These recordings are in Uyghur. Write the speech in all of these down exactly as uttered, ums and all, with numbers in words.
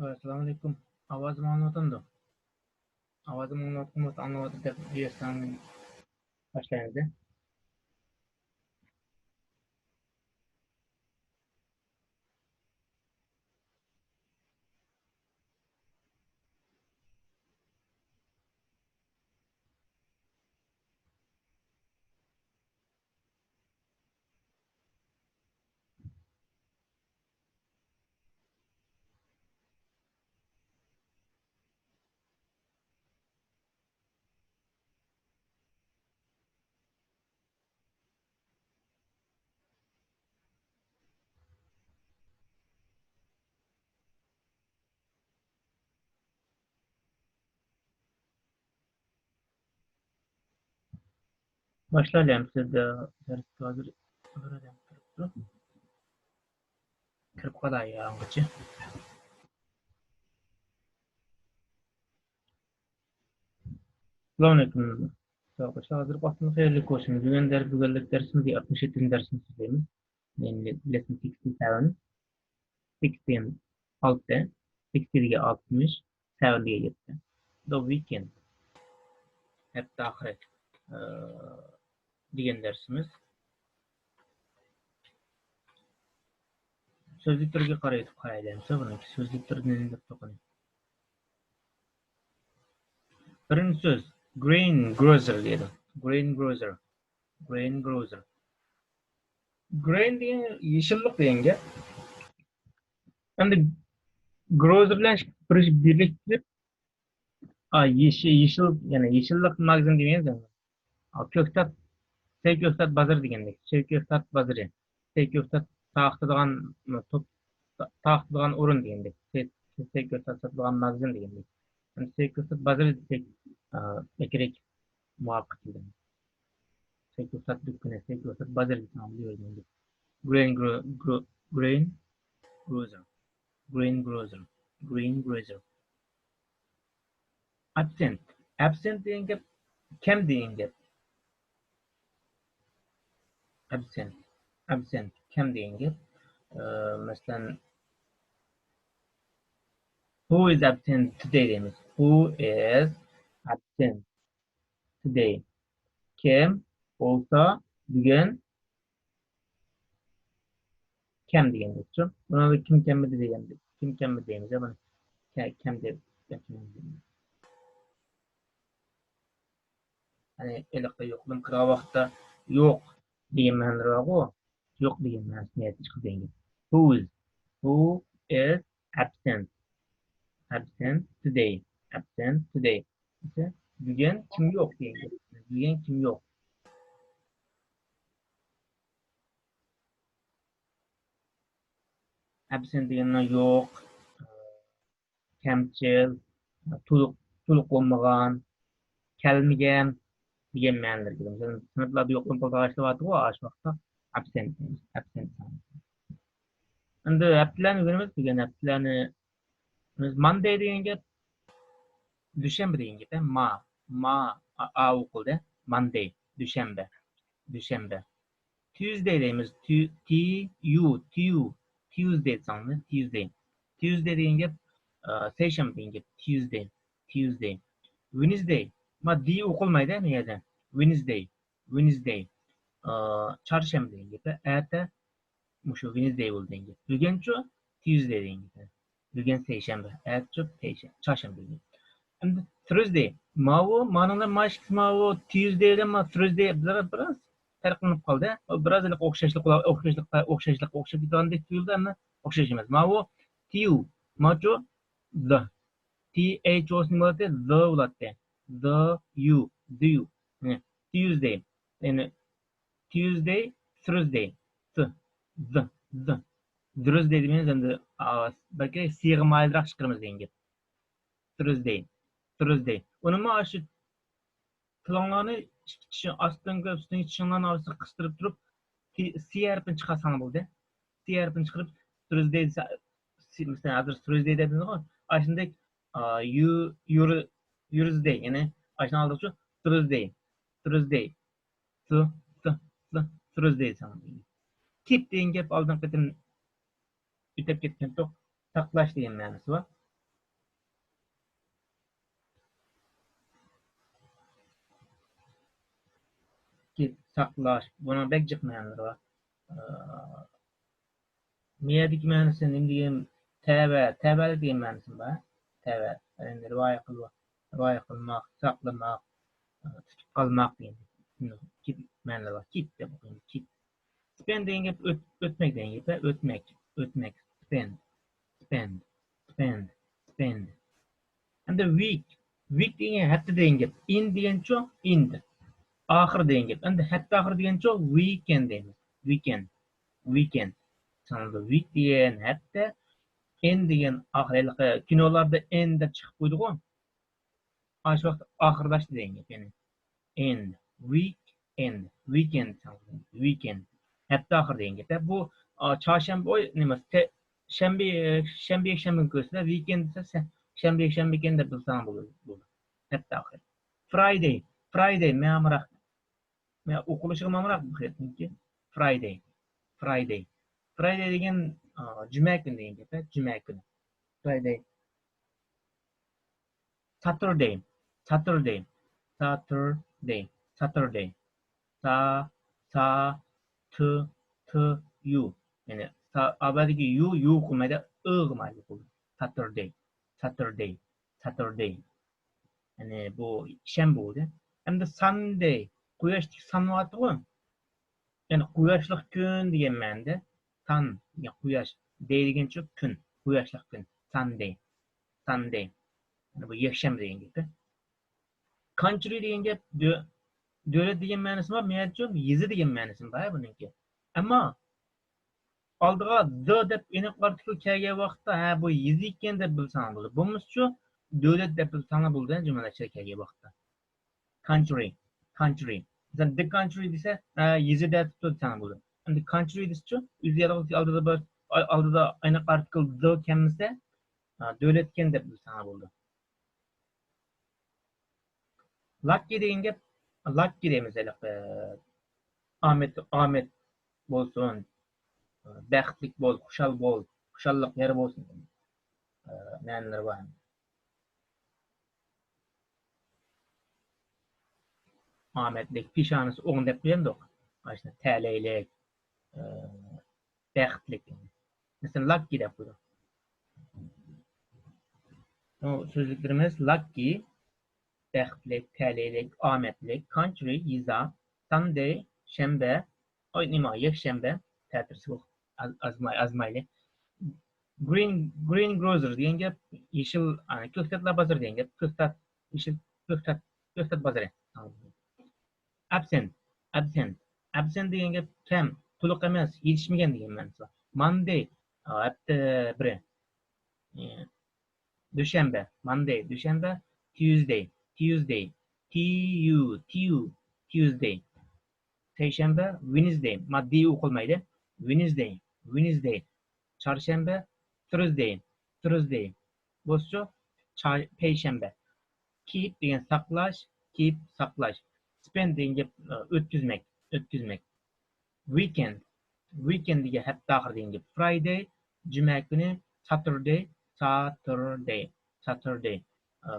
ئەسسالامۇ ئەلەيكۇم. ئاۋازىم ئاڭلىنىۋاتامدۇ؟ ئاۋازىم ئاڭلىنىۋاتقان بولسا، ئاڭلىنىۋاتىدۇ دەپ يازساڭ باشلايمىز. باشلايلى ئەمدى. سىزدە دەرسكە ھازىر بىر ئادەم كىرىپتۇ. كىرىپ قالاي ياڭغىچە. ئەسسالامۇ ئەلەيكۇم. ساۋاقداشلار، ھازىرقى ۋاقتىمىز خەيرلىك بولسۇن. بۈگۈن دەرس، بۈگۈنلۈك دەرسىمىز ئاتمىش يەتتىنچى دەرسنى سۆزلەيمىز. يەنى lesson sixty seven. Sixty ئالتە، sixty دېگەن ئاتمىش، seven دېگەن يەتتە. The weekend، ھەپتە ئاخىرى، ئى، دېگەن دەرسىمىز. سۆزلۈك تۈرىگە قارايلى، قارايلى ئەمسە بۇنىڭ سۆزلۈك تۈرىدە نېمە دەپ تۇرغىنى. بىرىنچى سۆز، grain grocer دەيدۇ. Grain grocer. Grain grocer. Grain دېگەن يېشىللىق دېگەن گەپ. ئەمدى grocer بىلەن بىرلەشتۈرۈپ، ئا، يېشىل، يېشىل، يەنى يېشىللىق ماگىزىن دېمەيمىز ئەمدى. ئا، كۆكتات، سەي كۆكتات بازىرى دېگەندەك. سەي كۆكتات بازىرى. سەي كۆكتات تارقىتىدىغان، توپ، تارقىتىدىغان ئورۇن دېگەندەك. سەي، سەي كۆكتات ساتىدىغان ماگىزىن دېگەندەك. ئەمدى سەي كۆكتات بازىرى دېسەك، ئا، بەكرەك مۇۋاپىق كېلىدۇ. سەي كۆكتات دۇكىنى، سەي كۆكتات بازىرى دېسەڭ بولىدۇ. Grain gro-، gro-، grain grocer. Grain grocer. Grain grocer. Absent. Absent دېگەن گەپ كەم دېگەن گەپ. Absent. Absent. كەم دېگەن گەپ. ئى، مەسىلەن، Who is absent today دەيمىز. Who is absent today. كىم بولسا بۈگۈن كەم دېگەن گەپچۇ. بۇنىڭدا كىم كەممىدى دېگەندە، كىم كەممىدى دەيمىز يا بۇنى. كە-، كەم دەپ، يەنى ھېلىقى يوقلىما قىلغان ۋاقىتتا يوق دېگەن مەنىلىرى بارغۇ. يوق دېگەن مەنىسىنى ئېيتىش قىلىدىغان گەپ. Who is, who is absent. Absent today. Absent today. بۈگۈن كىم يوق دېگەن گەپ. بۈگۈن كىم يوق. Absent دېگەننىڭ يوق، كەمچىل، تولۇق، تولۇق بولمىغان، كەلمىگەن دېگەن مەنىلىرى كېلىدۇ. مەسىلەن، سىنىپلاردا يوقلىما قىلىدىغان ئىشلار بارتىغۇ، ئاشۇ ۋاقىتتا absent، absent. ئەمدى ھەپتىلەرنى ئۆگىنىمىز. بۈگۈن ھەپتىلەرنى بىز Monday دېگەن گەپ، دۈشەنبە دېگەن گەپ، ھە؟ ما، ما، ئا، ئا ئوقۇلدى. Monday، دۈشەنبە، دۈشەنبە. Tuesday دەيمىز. Tu-، T U، T U، Tuesday دېسەڭلار، Tuesday. Tuesday دېگەن گەپ، ئە، سەيشەنبە دېگەن گەپ. Tuesday، Tuesday. Wednesday، ما، دى ئوقۇلمايدۇ، ھە، بۇ يەردە. Wednesday، Wednesday. ئە، چارشەنبە دېگەن گەپ، ئەتە مۇشۇ Wednesday بولدى دېگەن گەپ. بۈگۈنچۇ؟ Tuesday دېگەن گەپ. بۈگۈن سەيشەنبە، ئەتىچۇ؟ پەيشەنبە، چارشەنبە دېگەن گەپ. ئەمدى Thursday. ماۋۇ، مانىڭدا ما ئىككىسى ماۋۇ Tuesday بىلەن ما Thursday بىر، بىراز پەرقلىنىپ قالدى. ئۇ بىراز ھېلىقى ئوخشاشلىق، ئوخشاشلىق، ئوخشاشلىق ئوخشاپ كېتىدىغاندەك تۇيۇلدى، ئەمما ئوخشاش ئەمەس. ماۋۇ T U، ماچۇ The. T H O نېمە بولاتتى؟ The بولاتتى. The U، the you. يەنى Tuesday. يەنى Tuesday، Thursday. Th، th، th. Thursday دېمەيمىز ئەمدى، ئا، بەلكى سىغا مايىلراق چىقىرىمىز دېگەن گەپ. Thursday، Thursday. ئۇنىمۇ ئاشۇ تىلىڭلارنى ئىككى چىشى، ئاستىنقى، ئۈستۈنكى چىشىڭلارنى ئارىسىغا قىستۇرۇپ تۇرۇپ، تى-، سى ھەرپىنى چىقارساڭ بولدى. سى ھەرپىنى چىقىرىپ، Thursday دېسە، سى-، مەسىلەن، ھازىر Thursday دەپ دېدىغۇ. ئاشۇندەك، ئا، يۇ-، يۇر-، يۇرزدەي، يەنى ئاشۇنى ئالدىغۇچۇ Thursday، Thursday. Thu، thu، thu، Thursday دېسەڭ. Keep دېگەن گەپ ئالدىنقى قېتىم ئۆتۈپ كەتكەنتۇق. ساقلاش دېگەن مەنىسى بار. كىپ، ساقلاش. بۇنىڭ بەك جىق مەنىلىرى بار. ئە، مىيەدىكى مەنىسى نېمە دېگەن؟ تەۋە، تەۋە دېگەن مەنىسى بار. تەۋە، يەنى رىۋايە قىلما-، رىۋايە قىلماق، ساقلىماق، ئە، تۇتۇپ قالماق دېگەن كىپ مەنىلىرى بار. كىپ دەپ ئوقۇيمىز، كىپ. سپېند دېگەن گەپ ئۆت-، ئۆتمەك دېگەن گەپ، ئۆتمەك، ئۆتمەك، سپېند، سپېند، سپېند، سپېند. ئەمدى ۋىك، ۋىك دېگەن ھەپتە دېگەن گەپ. ئېند دېگەنچۇ؟ ئېند. ئاخىر دېگەن گەپ. ئەمدى ھەپتە ئاخىرى دېگەنچۇ؟ ۋىكېند دەيمىز. ۋىكېند. ۋىكېند. چۈشەندىڭىزمۇ؟ ۋىك دېگەن ھەپتە، ئېند دېگەن ئاخىر، ھېلىقى كىنولاردا ئېن دەپ چىقىپ قويىدىغۇ. ئاشۇ ۋاقىت ئاخىرلاشتى دېگەن گەپ، يەنى. ئېند، ۋىك، ئېند، ۋىكېند، ۋىكېند. ھەپتە ئاخىرى دېگەن گەپ. بۇ، ئا، چارشەنبە، ئوي، نېمە، تە-، شەنبە، شەنبە، يەكشەنبىنى كۆرسىتە، ۋىكېند دېسە، شە-، شەنبە، يەكشەنبىكەن دەپ بىلسەڭ بولىدۇ. ھەپتە ئاخىرى. فرايدەي، فرايدەي، ماڭا ئامراق. ماڭا ئوقۇلۇشىغا ئامراق بۇ خەتنىڭكى. فرايدەي، فرايدەي. فرايدەي دېگەن، ئا، جۈمە كۈنى دېگەن گەپ، جۈمە كۈنى. فرايدەي. ساتۇردەي، ساتۇردەي، ساتۇردەي، ساتۇردەي. سا، سا، تۇ، تۇ، يۇ. يەنى سا، ئابادىكى يۇ، يۇ قىلمايدۇ، ئى قىلمايدۇ. ساتۇردەي، ساتۇردەي، ساتۇردەي. يەنى بۇ شەنبە بولدى. ئەمدى ساندەي، قۇياشتىكى سان بارتىغۇ. يەنى قۇياشلىق كۈن دېگەن مەنىدە. سان، يا قۇياش. دەي دېگەنچۇ كۈن. قۇياشلىق كۈن. ساندەي. ساندەي. يەنى بۇ يەكشەنبە دېگەن گەپ. كانترى دېگەن گەپ دۆ-، دۆلەت دېگەن مەنىسى بار، مەنچۇ يېزا دېگەن مەنىسى بار بۇنىڭكى. ئەمما ئالدىغا د دەپ ئېنىق ئارتىكىل كەلگەن ۋاقىتتا، ھە، بۇ يېزا ئىكەن دەپ بىلسەڭلار بولىدۇ. بولمىسىچۇ دۆلەت دەپ بىلسەڭلار بولىدۇ، جۈملىلەر ئىچىگە كەلگەن ۋاقىتتا. كانترى، كانترى. مەسىلەن، دە كانترى دېسە، ھە، يېزا دەپ تۇرساڭ بولىدۇ. ئەمدى كانترى دېسىچۇ، ئۆزى ئالدىدا بىر، ئالدىدا ئېنىق ئارتىكىل د كەلمىسە، ھە، دۆلەت ئىكەن دەپ بىلسەڭلار بولىدۇ. لاككى دېگەن گەپ، لاككى دەيمىز، ھېلىقى، ئامەت، ئامەت بولسۇن، بەختلىك بول، خۇشال بول، خۇشاللىق يار بولسۇن. مەنىلىرى بار. ئامەتلىك، پېشانىسى ئوڭ دەپ قويامدۇق. ئاشۇ تەلەيلىك، بەختلىك. مەسىلەن، لاككى دەپ قويدۇق. ئۇ سۆزلۈكلىرىمىز لاككى، بەختلىك، تەلەيلىك، ئامەتلىك، كانترى، يېزا، ساندەي، شەنبە، ئاي، نېمە، يەكشەنبە، تەتۈرسى بۇ. ئاز-، ئازماي-، ئازمايلى. گرىن، گرىن گروسېرى دېگەن گەپ، يېشىل، ئا، كۆكتاتلار بازىرى دېگەن گەپ، كۆكتات، يېشىل كۆكتات، كۆكتات بازىرى. ئابسېنت، ئابسېنت، ئابسېنت دېگەن گەپ كەم، تولۇق ئەمەس، يېتىشمىگەن دېگەن مەنىسى بار. ماندەي، ھەپتە بىرى. ئى، دۈشەنبە، ماندەي، دۈشەنبە، تيۇزدەي، تيۇزدەي، تى يۇ، تى يۇ، تيۇزدەي. سەيشەنبە، ۋېنزدەي، ما دى ئوقۇلمايدۇ. ۋېنزدەي، ۋېنزدەي. چارشەنبە، تۇرزدەي، تۇرزدەي. بولسىچۇ، چا-، پەيشەنبە. كىپ دېگەن ساقلاش، كىپ، ساقلاش. سپېند دېگەن گەپ، ئە، ئۆتكۈزمەك، ئۆتكۈزمەك. ۋىكېند، ۋىكېند دېگەن ھەپتە ئاخىرى دېگەن گەپ. فرايدەي، جۈمە كۈنى، ساتۇردەي، ساتۇردەي، ساتۇردەي. ئە،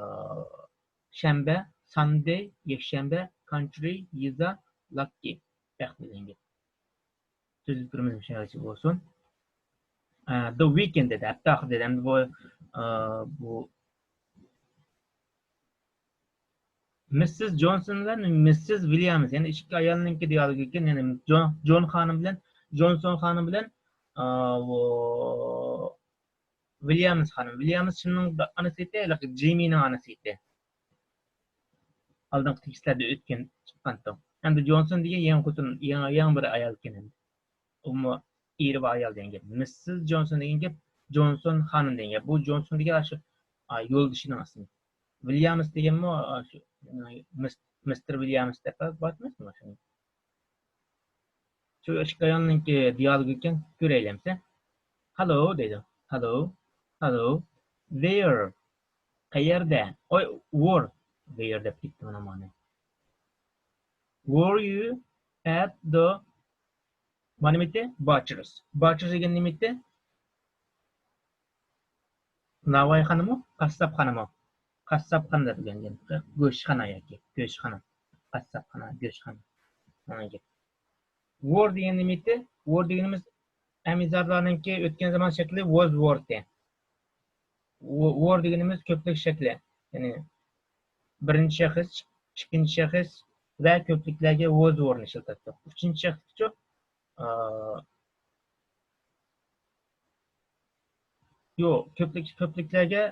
شەنبە، ساندەي، يەكشەنبە، كانترى، يېزا، لاككى، بەخت دېگەن گەپ. سۆزلۈكلىرىمىز مۇشۇنچە بولسۇن. ئە، the weekend دېدى، ھەپتە ئاخىرى دېدى. ئەمدى بۇ، ئە، بۇ مىسسىس جونسون بىلەن مىسسىس ۋىليامس، يەنى ئىككى ئايالنىڭكى دىيالوگى ئىكەن، يەنى جون، جون خانىم بىلەن، جونسون خانىم بىلەن، ئە، بۇ ۋىليامس خانىم. ۋىليامس كىمنىڭ ئانىسى ئىدى؟ ھېلىقى جېمىنىڭ ئانىسى ئىدى. ئالدىنقى تېكىستلەردە ئۆتكەن، چىققانتۇق. ئەمدى جونسون دېگەن يېڭى خوتۇن، يېڭى، يېڭى بىر ئايال ئىكەن ئەمدى. ئۇمۇ ئېرى بار ئايال دېگەن گەپ. مىسسىس جونسون دېگەن گەپ، جونسون خانىم دېگەن گەپ. بۇ جونسون دېگەن ئاشۇ، ئا، يولدىشىنىڭ ئىسمى. ۋىليامس دېگەنمۇ، ئاشۇ، مىس-، مىستېر ۋىليامس دەپ بار ئەمەسمۇ شۇنى؟ شۇ ئىككى ئايالنىڭكى دىيالوگى ئىكەن، كۆرەيلى ئەمسە. Hello دەيدۇ. Hello. Hello. Where؟ قەيەردە؟ ئوي، were. Where دەپ كەتتىم مانا مانا. Were you at the، ما نېمە ئىدى؟ Butcher's. Butcher's دېگەن نېمە ئىدى؟ ناۋايخانىمۇ؟ قاسساپخانىمۇ؟ قاسساپخانا دەپ بىلگەن. گۆشخانا ياكى گۆشخانا. قاسساپخانا، گۆشخانا. مانا گەپ. Were دېگەن نېمە ئىدى؟ Were دېگىنىمىز ئەمىزادلارنىڭكى ئۆتكەن زامان شەكلى was، were ئىدى. Were دېگىنىمىز كۆپلۈك شەكلى. يەنى بىرىنچى شەخس، ئىككىنچى شەخس ۋە كۆپلۈكلەرگە was، were نى ئىشلىتەتتۇق. ئۈچىنچى شەخسكىچۇ؟ ئا، يوق، كۆپلۈك، كۆپلۈكلەرگە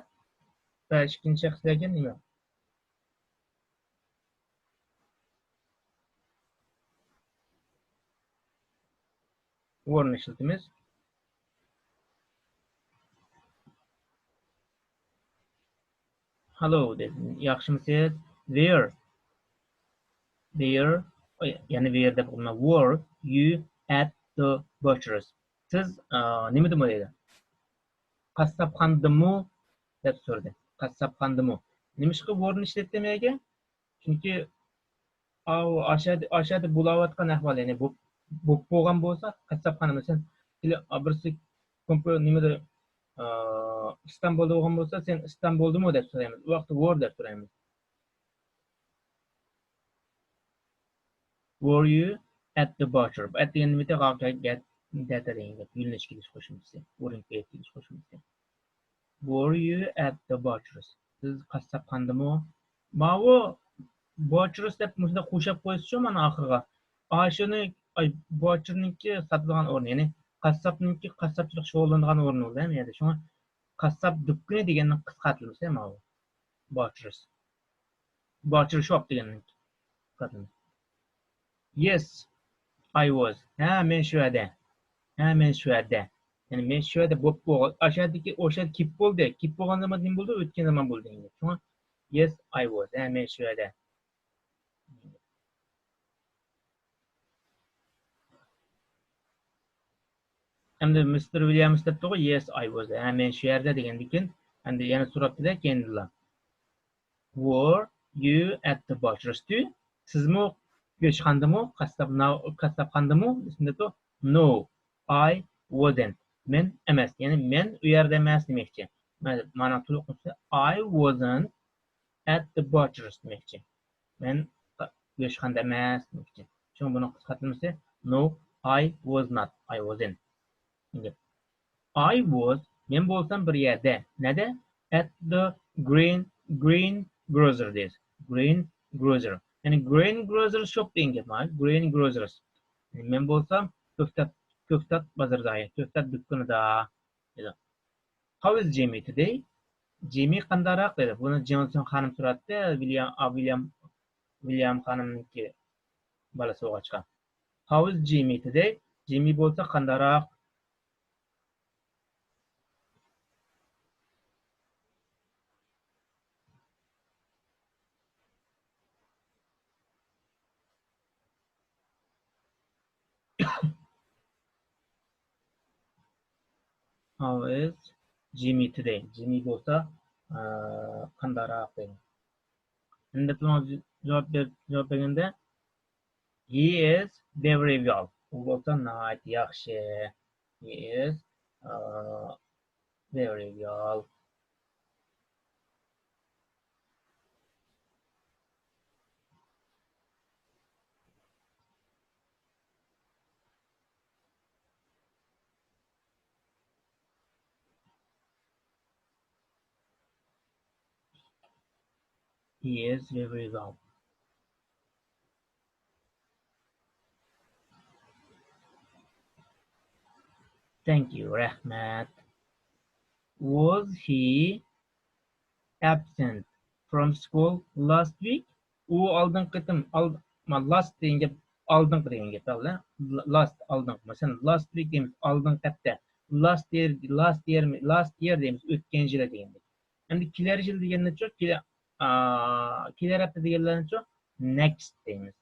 ۋە ئىككىنچى شەخسلەرگە نېمە؟ Were نى ئىشلىتىمىز. Hello دەپ، ياخشىمۇسىز؟ Were. Were. ئاي، يەنە were دەپ قويدۇم. Were you at the butcher's? سىز، ئا، نېمىدىمۇ دەيدۇ؟ قاسساپخانىدىمۇ؟ دەپ سورىدى. قاسساپخانىدىمۇ؟ نېمىشقا were نى ئىشلەتتىم يەرگە؟ چۈنكى ئاۋۇ ئاشەدە، ئاشەدە بولاۋاتقان ئەھۋال، يەنى بوپ، بوپ بولغان بولسا، قاسساپخانا، مەسىلەن، بىرسى كومپيۇ-، نېمىدە، ئا، ئىستانبۇلدا بولغان بولسا، سەن ئىستانبۇلدىمۇ دەپ سورايمىز. ئۇ ۋاقىتتا were دەپ سورايمىز. Were you at the butcher? At دېگەن نېمە؟ دەتە دېگەن گەپ. يۆنىلىش كېلىش قوشۇمچىسى. ئورۇن كېلىش قوشۇمچىسى. Were you at the butcher's? سىز قاسساپخانىدىمۇ؟ ماۋۇ butcher's دەپ مۇشۇنداق قوشاپ قويسىچۇ مانا ئاخىرىغا. ئاشۇنى، ئاي، butcher نىڭكى ساتىدىغان ئورنى، يەنى قاسساپنىڭكى قاسساپچىلىق شۇغۇللىنىدىغان ئورنى بولىدۇ ھەم يەردە. شۇڭا قاسساپ دۇكىنى دېگەننىڭ قىسقارتىلمىسى ماۋۇ. Butcher's. Butcher shop دېگەننىڭ قىسقارتىلمىسى. Yes, I was. ھە، مەن شۇ يەردە. ھە، مەن شۇ يەردە. يەنى مەن شۇ يەردە بوپ بولغان، ئاشۇ يەردىكى، ئوشۇ يەردە كېلىپ بولدى. كېلىپ بولغان زامان نېمە بولدى؟ ئۆتكەن زامان بولدى. شۇڭا yes, I was. ھە، مەن شۇ يەردە. ئەمدى مىستېر ۋىليامس دەپتىغۇ، yes, I was. ھە، مەن شۇ يەردە دېگەندىن كېيىن، ئەمدى يەنە سوراپتۇ-دە كەينىدىلا. Were you at the butcher's too? سىزمۇ گۆشخانىدىمۇ، قاسساپ-، قاسساپخانىدىمۇ؟ دېسىم دەپتۇ. No, I wasn't. مەن ئەمەس، يەنى مەن ئۇ يەردە ئەمەس دېمەكچى. مانا، مانا تولۇق نۇسخىسى، I wasn't at the butcher's دېمەكچى. مەن گۆشخانىدا ئەمەس دېمەكچى. شۇڭا بۇنىڭ قىسقارتمىسى no, I was not, I wasn't. I was، مەن بولسام بىر يەردە. نەدە؟ At the green, green grocer دەيسىز. Green grocer. يەنى green grocer shop دېگەن گەپ ما. Green grocers. مەن بولسام كۆكتات، كۆكتات بازىرىدا، كۆكتات دۇكىنىدا. دېدى. How is Jimmy today? جىمى قانداقراق؟ دېدى. بۇنى جېڭسىڭ خانىم سوراتتى، ۋىليام، ئا، ۋىليام، ۋىليام خانىمنىڭكى بالىسى بولغاچقا. How is Jimmy today? جىمى بولسا قانداقراق؟ How is Jimmy today? جىمى بولسا، ئە، قانداقراق دەيدۇ. ئەمدى بۇنىڭ جاۋاب بېرىپ، جاۋاب بەرگەندە، He is very well. ئۇ بولسا ناھايىتى ياخشى. He is، ئە، very well. He is very well. Thank you. رەھمەت. Was he absent from school last week? ئۇ ئالدىنقى قېتىم، ئال-، ما، last دېگەن گەپ، ئالدىنقى دېگەن گەپ، ھە؟ Last، ئالدىنقى. مەسىلەن، last week دەيمىز، ئالدىنقى ھەپتە. Last year، last year، last year دەيمىز، ئۆتكەن يىلى دېگەندەك. ئەمدى كېلەر يىل دېگەننىچۇ، كېلە-، ئا، كېلەر ھەپتە دېگەنلەرنىچۇ، next دەيمىز.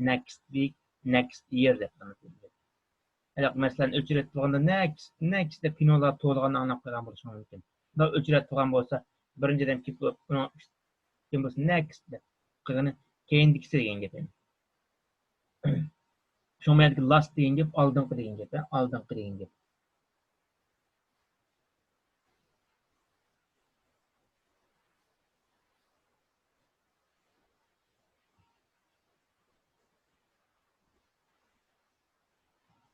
Next week، next year دەپ قىلىمىز. ھېلىقى مەسىلەن، ئۆچرەت قىلغاندا next، next دەپ كىنولار تولىغاندا ئاڭلاپ قالغان بولۇشىڭىز مۇمكىن. بۇنداق ئۆچرەت قىلغان بولسا، بىرىنچىدىن كېلىپ، ئۇنىڭ كېيىن بولسا next دەپ قىلغىنى كەينىدىكىسى دېگەن گەپ ئەمدى. شۇڭا بۇ يەردىكى last دېگەن گەپ ئالدىنقى دېگەن گەپ، ھە، ئالدىنقى دېگەن گەپ.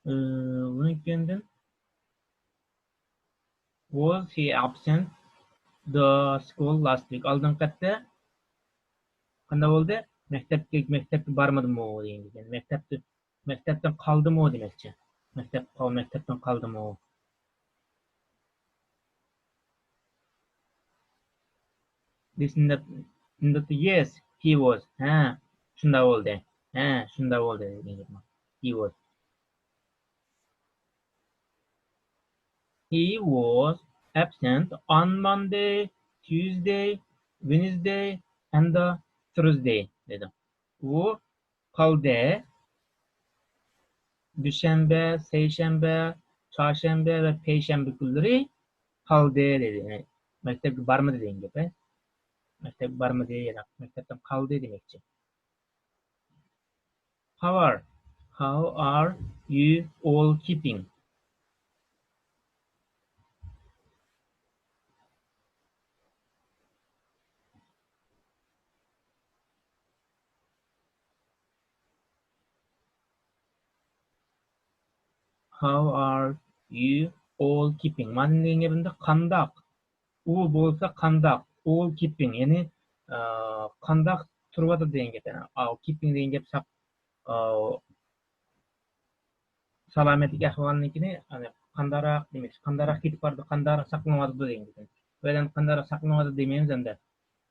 ئۇنىڭ كېيىندىن، was he absent the school last week؟ ئالدىنقى ھەپتە قانداق بولدى؟ مەكتەپكە، مەكتەپكە بارمىدىمۇ دېگەن گەپ. مەكتەپتە، مەكتەپتىن قالدىمۇ دېمەكچى. مەكتەپ قال-، مەكتەپتىن قالدىمۇ؟ This in the, in the, yes, he was. ھە، شۇنداق بولدى. ھە، شۇنداق بولدى دېگەن گەپ. He was. He was absent on Monday, Tuesday, Wednesday and the Thursday دېدى. ئۇ قالدى. دۈشەنبە، سەيشەنبە، چارشەنبە ۋە پەيشەنبە كۈنلىرى قالدى دېدى. يەنى مەكتەپكە بارمىدى دېگەن گەپ. مەكتەپكە بارمىدى، يەنى مەكتەپتىن قالدى دېمەكچى. How are, how are you all keeping? How are you all keeping? مانا نېمە دېگەن گەپتە، قانداق؟ ئۇ بولسا قانداق؟ All keeping، يەنى، ئە، قانداق تۇرۇۋاتىدۇ دېگەن گەپ. يەنى، ئاۋ، keeping دېگەن گەپ ساق-، ئاۋ، سالامەتلىك ئەھۋالىنىڭكىنى، يەنى، قانداقراق دېمەكچى، قانداقراق كېتىپ بارىدۇ، قانداقراق ساقلىنىۋاتىدۇ دېگەن گەپ. بۇ يەردە قانداقراق ساقلىنىۋاتىدۇ دېمەيمىز ئەمدى.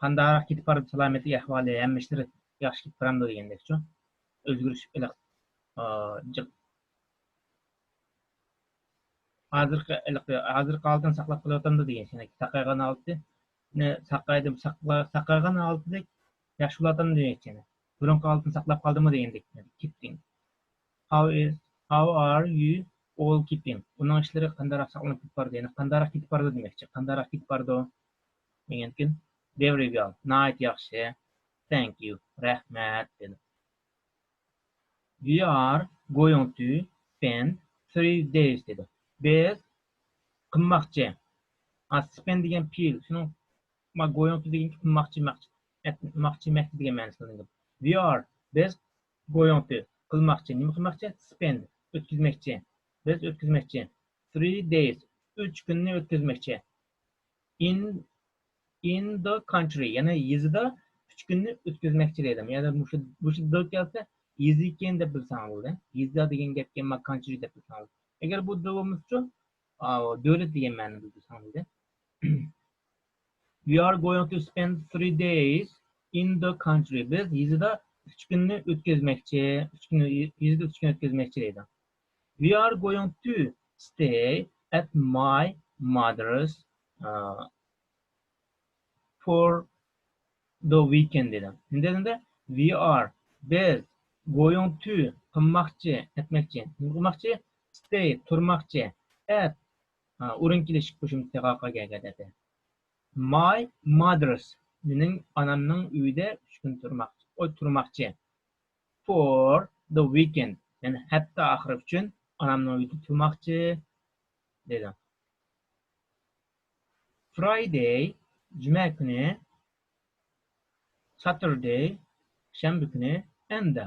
قانداقراق كېتىپ بارىدۇ سالامەتلىك ئەھۋالى، ھەممە ئىشلىرى ياخشى كېتىپ بارامدۇ دېگەندەكچۇ. ئۆزگىرىش ئېلىق، ئا، جىق. ھازىرقى، ھېلىقى، ھازىرقى ھالىتىنى ساقلاپ قېلىۋاتامدۇ دېگەن، يەنى ساقايغان ھالىتىنى ساقايدىم، ساقلا-، ساقايغان ھالىتىدەك ياخشى بولۇۋاتامدۇ دېگەن، يەنى بۇرۇنقى ھالىتىنى ساقلاپ قالدىمۇ دېگەندەك، كېپتىڭ. How is, how are you all keeping? ئۇنىڭ ئىشلىرى قانداقراق ساقلىنىپ كېتىپ بارىدۇ؟ يەنى قانداقراق كېتىپ بارىدۇ دېمەكچى. قانداقراق كېتىپ بارىدۇ دېگەندىكىن، very well، ناھايىتى ياخشى. Thank you، رەھمەت دېدى. We are going to spend three days دېدى. بىز قىلماقچى. ئا، spend دېگەن پېئىل. شۇنىڭ ما-، going to دېگەن قىلماقچى، ماقچى، ئەت-، ماقچى، مەكچى دېگەن مەنىسىنى بىلدىم. We are، بىز، going to، قىلماقچى. نېمە قىلماقچى؟ Spend، ئۆتكۈزمەكچى. بىز ئۆتكۈزمەكچى. Three days، ئۈچ كۈننى ئۆتكۈزمەكچى. In, in the country، يەنى يېزىدا ئۈچ كۈننى ئۆتكۈزمەكچى دەيدۇ. يەنى مۇشۇ، مۇشۇ the كەلسە، يېزا ئىكەن دەپ بىلسەڭ بولدى. يېزا دېگەن گەپكە ما country دەپ بىلسەڭ بولدى. ئەگەر بۇ the بولمىسىچۇ، ئا، دۆلەت دېگەن مەنىدە بىلسەڭ بولدى. We are going to spend three days in the country. بىز يېزىدا ئۈچ كۈننى ئۆتكۈزمەكچى. ئۈچ كۈننى، يېزىدا ئۈچ كۈن ئۆتكۈزمەكچى دەيدۇ. We are going to stay at my mother's, uh, for the weekend دېدى. دېگەندە، we are، بىز، going to، قىلماقچى، ئەتمەكچى. نېمە قىلماقچى؟ Stay، تۇرماقچى. At، ھا، ئورۇن كېلىش قوشۇمچىسى قالغان گەپ دەيدۇ. My mother's، مېنىڭ ئانامنىڭ ئۆيىدە ئۈچ كۈن تۇرماقچى. ئۇ تۇرماقچى. For the weekend، يەنى ھەپتە ئاخىرى ئۈچۈن ئانامنىڭ ئۆيىدە تۇرماقچى دېدى. Friday، جۈمە كۈنى، Saturday، شەنبە كۈنى، and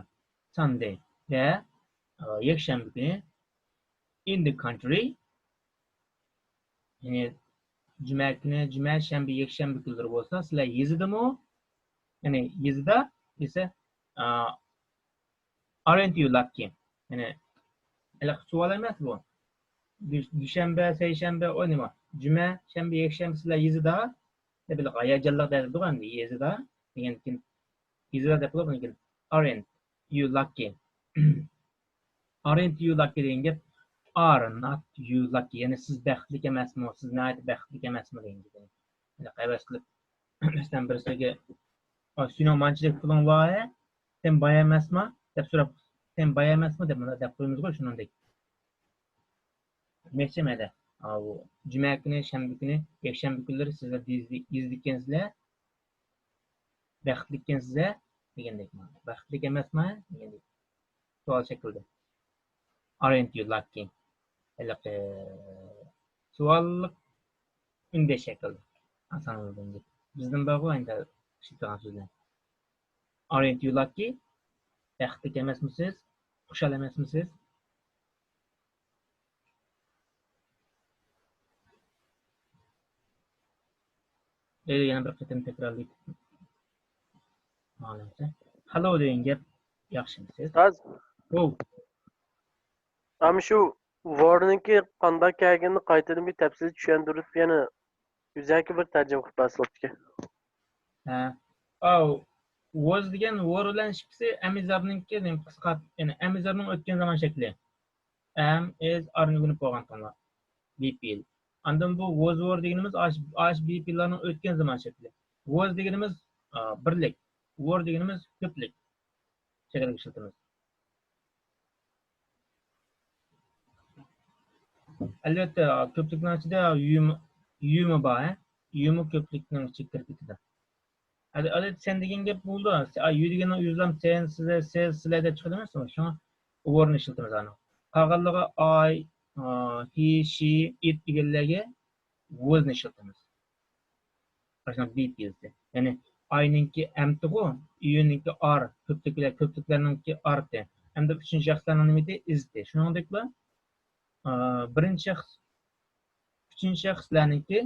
Sunday، ۋە، ئە، يەكشەنبە كۈنى، in the country، يەنى جۈمە كۈنى، جۈمە، شەنبە، يەكشەنبە كۈنلىرى بولسا، سىلەر يېزىدىمۇ؟ يەنى يېزىدا دېسە، ئا، aren't you lucky؟ يەنى ھېلىقى سوئال ئەمەس بۇ. دۈش-، دۈشەنبە، سەيشەنبە، ئۇ نېمە؟ جۈمە، شەنبە، يەكشەنبە سىلەر يېزىدا؟ دەپ ھېلىقى ھاياجانلىق دەيدىغۇ ئەمدى يېزىدا دېگەندىكىن، يېزىدا دەپ بولۇپ، لېكىن aren't you lucky؟ Aren't you lucky دېگەن گەپ، are not you lucky، يەنى سىز بەختلىك ئەمەسمۇ، سىز ناھايىتى بەختلىك ئەمەسمۇ دېگەن گېپى. يەنى ھەۋەس قىلىپ، مەسىلەن، بىرسىگە، «ئا، سېنىڭ مانچىلىك پۇلۇڭ بار ھە؟ سەن باي ئەمەسما؟» دەپ سوراپ، «سەن باي ئەمەسما؟» دەپ مۇنداق دەپ قويىمىزغۇ، شۇنىڭدەك. دېمەكچى مەندە، ئاۋۇ جۈمە كۈنى، شەنبە كۈنى، يەكشەنبە كۈنلىرى سىزلەر يېزىدىكەنسىلەر، بەختلىككەنسىز ھە؟ دېگەندەك. بەختلىك ئەمەسما دېگەندەك سوئال شەكلىدە. Aren't you lucky؟ ھېلىقى سوئاللىق ئۈندەش شەكلىدە. ئاسان بىزدىن بارغۇ ئەندى ئىشلىتىدىغان سۆزلەر. Aren't you lucky؟ بەختلىك ئەمەسمۇسىز؟ خۇشال ئەمەسمۇسىز؟ ئەيلى يەنە بىر قېتىم تەكرارلايلى. ماڭىمسە. Hello دېگەن گەپ ياخشىمۇ سىز؟ ئۇستاز. ۋو. ئەمما شۇ ۋورنىڭكى قانداق كەلگىنىنى قايتىدىن بىر تەپسىلىي چۈشەندۈرۈپ يەنە يۈزەكى بىر تەرجىمە قىلىپ بەرسە بوپتىكەن. ھە. ئاۋ. ۋوز دېگەن ۋور بىلەن ئىككىسى ئەم ئىز ئارنىڭكى قىسقا، يەنى ئەم ئىز ئارنىڭ ئۆتكەن زامان شەكلى. ئەم ئىز ئارنى ئۆگىنىپ بولغانتىڭلار. بى پى ئېل. ئاندىن بۇ ۋوز ۋور دېگىنىمىز ئاش، ئاش بى پى ئېللارنىڭ ئۆتكەن زامان شەكلى. ۋوز دېگىنىمىز، ئا، بىرلىك. ۋور دېگىنىمىز كۆپلۈك شەكلىگە ئىشلىتىمىز. ئەلۋەتتە، كۆپلۈكنىڭ ئىچىدە يۇمۇ، يۇمۇ بار، ھە؟ يۇمۇ كۆپلۈكنىڭ ئىچىگە كىرىپ كېتىدۇ. ھەدە، ھەدە سەن دېگەن گەپ بولدى. سە-، ئا، يۈ دېگەننىڭ يۈزلام سەن، سىلە، سىز، سىلە دەپ چىقىدۇ ئەمەسمۇ؟ شۇڭا ۋورنى ئىشلىتىمىز ئانىڭ. قالغانلىرىغا ئاي، ئا، ھى، شى، ئىت دېگەنلەرگە ۋوزنى ئىشلىتىمىز. ئاشۇنداق بى پى ئېلسى. يەنى ئاينىڭكى ئەمتىغۇ، يۈنىڭكى ئار، كۆپلۈكلەر، كۆپلۈكلەرنىڭكى ئارتى. ھەمدە ئۈچىنچى شەخسلەرنىڭ نېمىتى؟ ئىزتى. شۇنىڭدەكلا، ئا، بىرىنچى شەخس، ئۈچىنچى شەخسلەرنىڭكى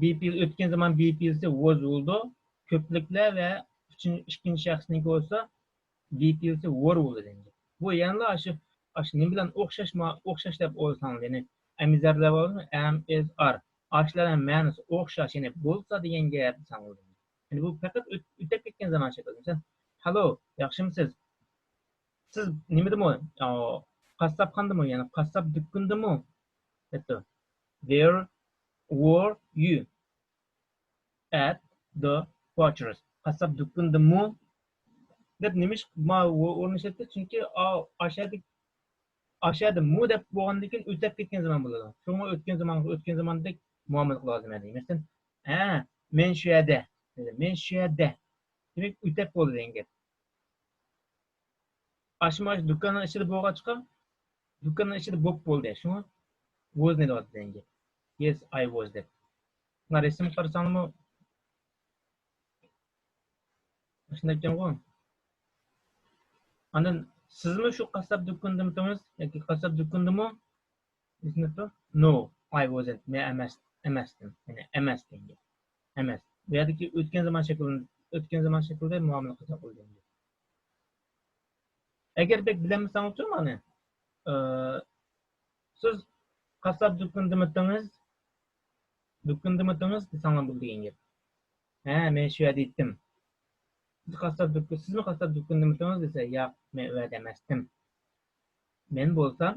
بى پى ئېل، ئۆتكەن زامان بى پى ئېلسى ۋوز بولىدۇ. كۆپلۈكلەر ۋە ئۈچىنچى، ئىككىنچى شەخسنىڭكى بولسا بى پى ئېلسى ۋور بولىدۇ دېگەن گەپ. بۇ يەنىلا ئاشۇ، ئاشۇ نېمە بىلەن ئوخشاش ما-، ئوخشاش دەپ ئويلىساڭلار، يەنى ئەم ئىز ئارلار بارمۇ؟ ئەم ئىز ئار. ئاشۇلارنىڭ مەنىسى ئوخشاش، يەنى بولسا دېگەن گەپ دېسەڭلار. يەنى بۇ پەقەت ئۆت-، ئۆتۈپ كەتكەن زامان شەكلى. مەسىلەن، ھالو، ياخشىمۇسىز؟ سىز نېمىدىمۇ؟ ئا، قاسساپخانىدىمۇ؟ يەنى قاسساپ دۇكىنىدىمۇ؟ دەپتۇ. Where were you at the butcher's؟ قاسساپ دۇكىنىدىمۇ؟ دەپ نېمىش ما ئورۇن ئىشلەتتى؟ چۈنكى ئا-، ئاشەدە، ئاشەدىمۇ دەپ بولغاندىن كېيىن ئۆتەپ كەتكەن زامان بولىدۇ. شۇڭا ئۆتكەن زامانغا ئۆتكەن زاماندەك مۇئامىلە قىلىۋاتىمەن دەيمەن. مەسىلەن، ھە، مەن شۇ يەردە. مەن شۇ يەردە. دېمەك، ئۆتەپ بولدى دېگەن گەپ. ئاشۇ مانا دۇكاننىڭ ئىچىدە بولغاچقا، دۇكاننىڭ ئىچىدە بوپ بولدى. شۇڭا ۋوزنى دەۋاتىدۇ دېگەن گەپ. Yes, I was دەپ. مانا رەسىمگە قارىساڭلارمۇ ئاشۇنداق ئىكەنغۇ. ئاندىن سىزمۇ شۇ قاسساپ دۇكىنىدىمىتىڭىز ياكى قاسساپ دۇكىنىدىمۇ؟ بىسمىللا. No, I wasn't. مەن ئەمەس، ئەمەستىم. يەنى ئەمەس دېگەن گەپ. ئەمەس. بۇ يەردىكى ئۆتكەن زامان شەكلىدە، ئۆتكەن زامان شەكلىدە مۇئامىلە قىلساق بولىدۇ دېگەن گەپ. ئەگەر بەك بىلەلمىسەڭلارچۇ مانا، ئى، سىز قاسساپ دۇكىنىدىمىتىڭىز، دۇكىنىدىمىتىڭىز دېسەڭلار بولىدۇ دېگەن گەپ. ھە، مەن شۇ يەردە ئىدىم. سىز قاسساپ دۇكىنى، سىزمۇ قاسساپ دۇكىنىدىمىتىڭىز دېسە، ياق، مەن ئۇ يەردە ئەمەستىم. مەن بولسام،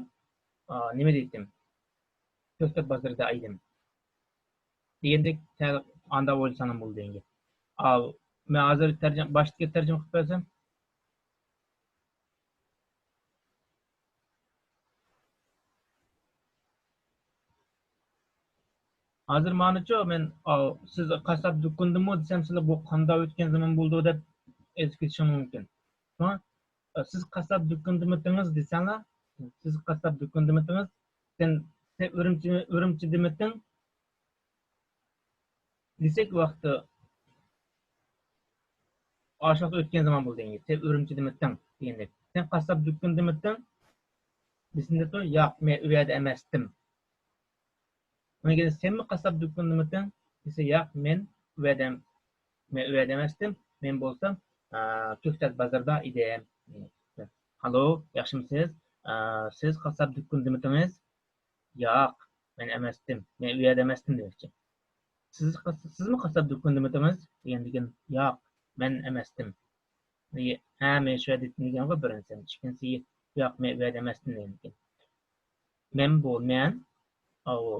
ئا، نېمە دەيتتىم؟ كۆكتات بازىرىدا ئىدىم. دېگەندەك، سەل ئانداق ئويلىساڭلار بولىدۇ دېگەن گەپ. ئاۋۇ، مەن ھازىر تەرجىمە، باشتىكى تەرجىمە قىلىپ بەرسەم. ھازىر مانىچۇ، مەن، ئاۋۇ، سىز قاسساپ دۇكىنىدىمۇ دېسەم، سىلەر بۇ قانداق ئۆتكەن زامان بولىدۇ دەپ ئېزىپ كېتىشىڭ مۇمكىن. شۇڭا، سىز قاسساپ دۇكىنىدىمىتىڭىز دېسەڭلار، سىز قاسساپ دۇكىنىدىمىتىڭىز، سەن، سەن ئۈرۈمچى، ئۈرۈمچىدىمىتىڭ؟ دېسەك ۋاقتى ئاشۇ ۋاقىت ئۆتكەن زامان بولدى دېگەن گەپ. سەن ئۈرۈمچىدىمىتىڭ دېگەندەك. سەن قاسساپ دۇكىنىدىمىتىڭ؟ دېسىندە تۇر، ياق، مەن ئۇ يەردە ئەمەستىم. ئۇنىڭ كېيىن سەنمۇ قاسساپ دۇكىنىدىمىتىڭ؟ دېسە، ياق، مەن ئۇ يەردە، مەن ئۇ يەردە ئەمەستىم. مەن بولسام، ئا، كۆكتات بازىرىدا ئىدىم. ھالو، ياخشىمۇسىز؟ ئا، سىز قاسساپ دۇكىنىدىمىتىڭىز؟ ياق، مەن ئەمەستىم. مەن ئۇ يەردە ئەمەستىم دېمەكچى. سىز، سىزمۇ قاسساپ دۇكىنىدىمىتىڭىز؟ دېگەندىكىن، ياق، مەن ئەمەستىم. ھە، مەن شۇ يەردە ئىدىم دېگەنغۇ بىرىنچىسى. ئىككىنچىسى، ياق، مەن ئۇ يەردە ئەمەستىم دېگەندىكىن. مەن بۇ، مەن، ئاۋۇ،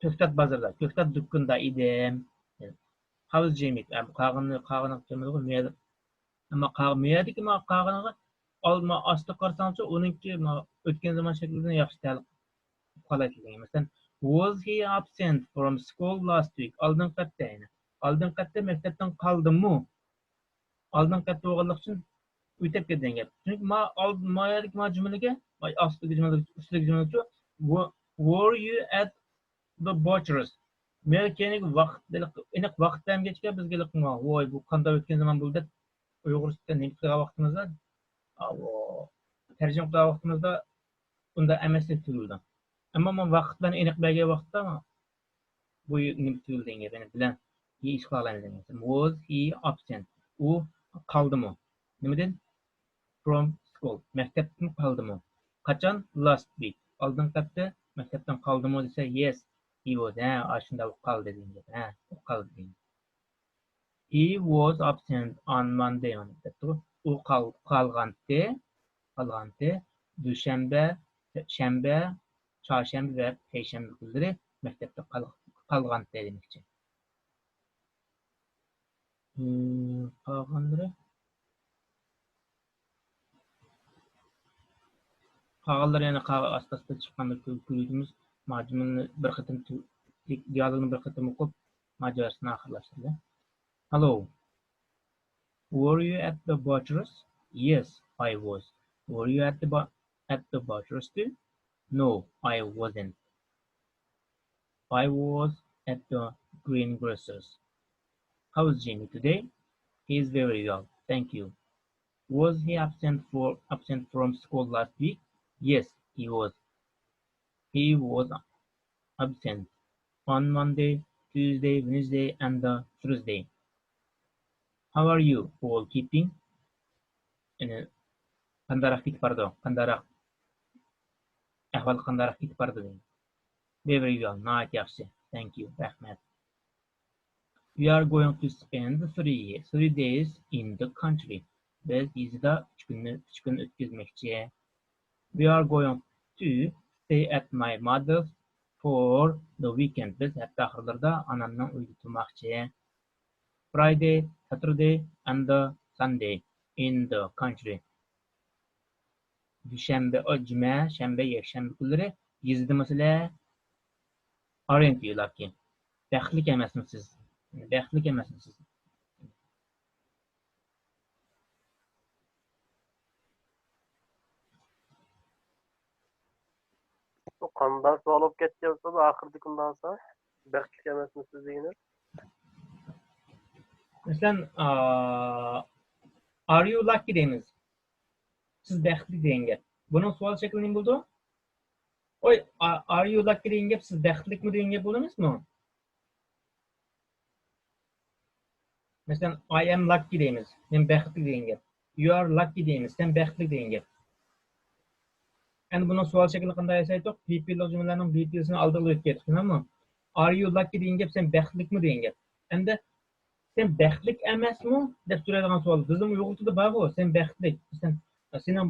كۆكتات بازىرىدا، كۆكتات دۇكىنىدا ئىدىم. قاۋۇز جىمىك، ئەم، قاغىنى، قاغىنى كېمىدىغۇ، مەيلى. ئەمما قاغ-، مەيەدىكى ما-، قاغىنىغا ئالما ئاستى قارىساڭچۇ، ئۇنىڭكى ما-، ئۆتكەن زامان شەكلىدىن ياخشى تەلىق قالايتتى دېگەن. مەسىلەن، was he absent from school last week؟ ئالدىنقى ھەپتە، يەنى ئالدىنقى ھەپتە مەكتەپتىن قالدىمۇ؟ ئالدىنقى ھەپتە بولغانلىقى ئۈچۈن ئۆتۈپ كەتكەن گەپ. چۈنكى ما-، ئالد-، ما يەردىكى ما جۈملىگە، ما ئاستىدىكى جۈملىگە، ئۈستىدىكى جۈملىگە، و-، were you at the butcher's؟ مەن كەينىگە ۋاقىت، ئېنىق، ئېنىق ۋاقىت بەرمىگەچكە بىزگە ھېلىقى ما، ۋوي، بۇ قانداق ئۆتكەن زامان بولدى دەپ ئۇيغۇرچە نېمە قىلغان ۋاقتىمىزدا، ئاۋۇ، تەرجىمە قىلغان ۋاقتىمىزدا ئۇنداق ئەمەس دەپ تۇيۇلىدۇ. ئەمما مەن ۋاقىتلارنى ئېنىق بەرگەن ۋاقىتتا بۇ نېمە تۈگۈل دېگەن گەپ، يەنە بىلەن ھېس قىلالايمىز دېگەن گەپ. Was he absent؟ ئۇ قالدىمۇ؟ نېمىدىن؟ From school. مەكتەپتىن قالدىمۇ؟ قاچان؟ Last week. ئالدىنقى ھەپتە مەكتەپتىن قالدىمۇ دېسە، yes, he was. ھە، ئاشۇنداق ئۇ قالدى دېگەن گەپ. ھە، ئۇ قالدى دېگەن. He was absent on Monday. دەپتۇ. ئۇ قال-، قالغانتى، قالغانتى. دۈشەنبە، شەنبە، چارشەنبە ۋە پەيشەنبە كۈنلىرى مەكتەپتە قال-، قالغانتى دېمەكچى. ئىم، قالغانلىرى، قالغانلىرى يەنە قا-، ئاستا-ئاستا چىققاندا كۆ-، كۆرۈۋېتىمىز. ماجىمىلنى بىر قېتىم تۈ-، دىيالوگنى بىر قېتىم ئوقۇپ، ماجىراسىنى ئاخىرلاشتۇردى. Hello. Were you at the butcher's? Yes, I was. Were you at the bu-, at the butcher's too? No, I wasn't. I was at the greengrocer's. How is Jimmy today? He is very well, thank you. Was he absent for, absent from school last week? Yes, he was. He was absent on Monday, Tuesday, Wednesday, and the Thursday. How are you all keeping? يەنى قانداقراق كېتىپ بارىدۇ؟ قانداقراق، ئەھۋال قانداقراق كېتىپ بارىدۇ دېگەن. Very well، ناھايىتى ياخشى. Thank you، رەھمەت. We are going to spend three, three days in the country. بىز يېزىدا ئۈچ كۈننى، ئۈچ كۈن ئۆتكۈزمەكچى. We are going to stay at my mother's for the weekend. بىز ھەپتە ئاخىرلىرىدا ئانامنىڭ ئۆيىدە تۇرماقچى. Friday, Saturday and the Sunday in the country. دۈشەنبە، ئو، جۈمە، شەنبە، يەكشەنبە كۈنلىرى يېزىدىمۇ سىلەر؟ Aren't you lucky? بەختلىك ئەمەسمۇ سىز؟ بەختلىك ئەمەسمۇ سىز؟ بۇ قانداق سوئال بولۇپ كەتكەن بولسا، ئاخىرىدىكى مۇنداق بولسا، بەختلىك ئەمەسمۇ سىز دېگىنى؟ مەسىلەن، ئا، are you lucky دەيمىز. سىز بەختلىك دېگەن گەپ. بۇنىڭ سوئال شەكلى نېمە بولىدۇ؟ ئوي، a-، are you lucky دېگەن گەپ سىز بەختلىكمۇ دېگەن گەپ بولىدۇ ئەمەسمۇ؟ مەسىلەن، I am lucky دەيمىز. مەن بەختلىك دېگەن گەپ. You are lucky دەيمىز. سەن بەختلىك دېگەن گەپ. ئەمدى بۇنىڭ سوئال شەكلىنى قانداق ياسايتتۇق؟ Be پېئىللىق جۈملىلەرنىڭ be پېئىلسىنى ئالدىغا ئۆتكەيتتۇق، شۇنداقمۇ؟ Are you lucky دېگەن گەپ، سەن بەختلىكمۇ دېگەن گەپ. ئەمدى سەن بەختلىك ئەمەسمۇ دەپ سورايدىغان سوئال. بىزنىڭ ئۇيغۇر تىلىدا بارغۇ، سەن بەختلىك. سەن، سېنىڭ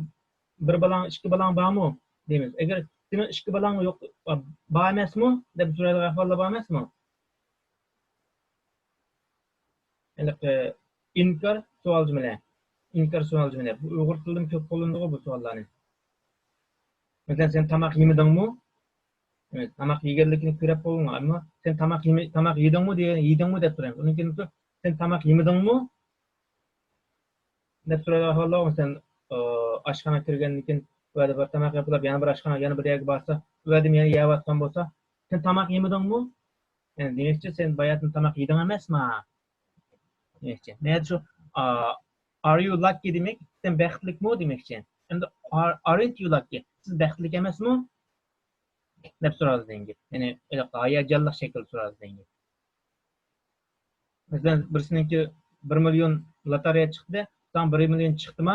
بىر بالاڭ، ئىككى بالاڭ بارمۇ دەيمىز. ئەگەر سېنىڭ ئىككى بالاڭ يوق، بار ئەمەسمۇ دەپ سورايدىغان ئەھۋاللار بار ئەمەسمۇ؟ ھېلىقى ئىنكار سوئال جۈملە. ئىنكار سوئال جۈملە. بۇ ئۇيغۇر تىلىدىمۇ كۆپ قوللىنىدىغۇ بۇ سوئاللارنى. مەسىلەن، سەن تاماق يېمىدىڭمۇ؟ تاماق يېگەنلىكىنى كۆرۈپ بولدۇڭ، ئەمما سەن تاماق يېمە-، تاماق يېدىڭمۇ دېگەن، يېدىڭمۇ دەپ سورايمىز. ئۇنىڭ كېيىن سەن تاماق يېمىدىڭمۇ؟ دەپ سورايدىغان ئەھۋاللار، مەسىلەن، ئاشخانا كىرگەندىن كېيىن، ئۇ يەردە بىر تاماق يەپ بولۇپ، يەنە بىر ئاشخانا، يەنە بىر يەرگە بارسا، ئۇ يەردىمۇ يەنە يەۋاتقان بولسا، سەن تاماق يېمىدىڭمۇ؟ يەنى دېمەكچى، سەن باياتىن تاماق يېدىڭ ئەمەسما؟ دېمەكچى. مەيەردە شۇ، ئا، are you lucky دېمەك، سەن بەختلىكمۇ دېمەكچى. ئەمدى are، aren't you lucky؟ سىز بەختلىك ئەمەسمۇ؟ دەپ سورالدى دېگەن گەپ. يەنى ھېلىقى ھاياجانلىق شەكىلدە سورالدى دېگەن گەپ. مەسىلەن، بىرسىنىڭكى بىر مىليون لاتارىيە چىقتى، ساڭا بىر مىليون چىقتىما؟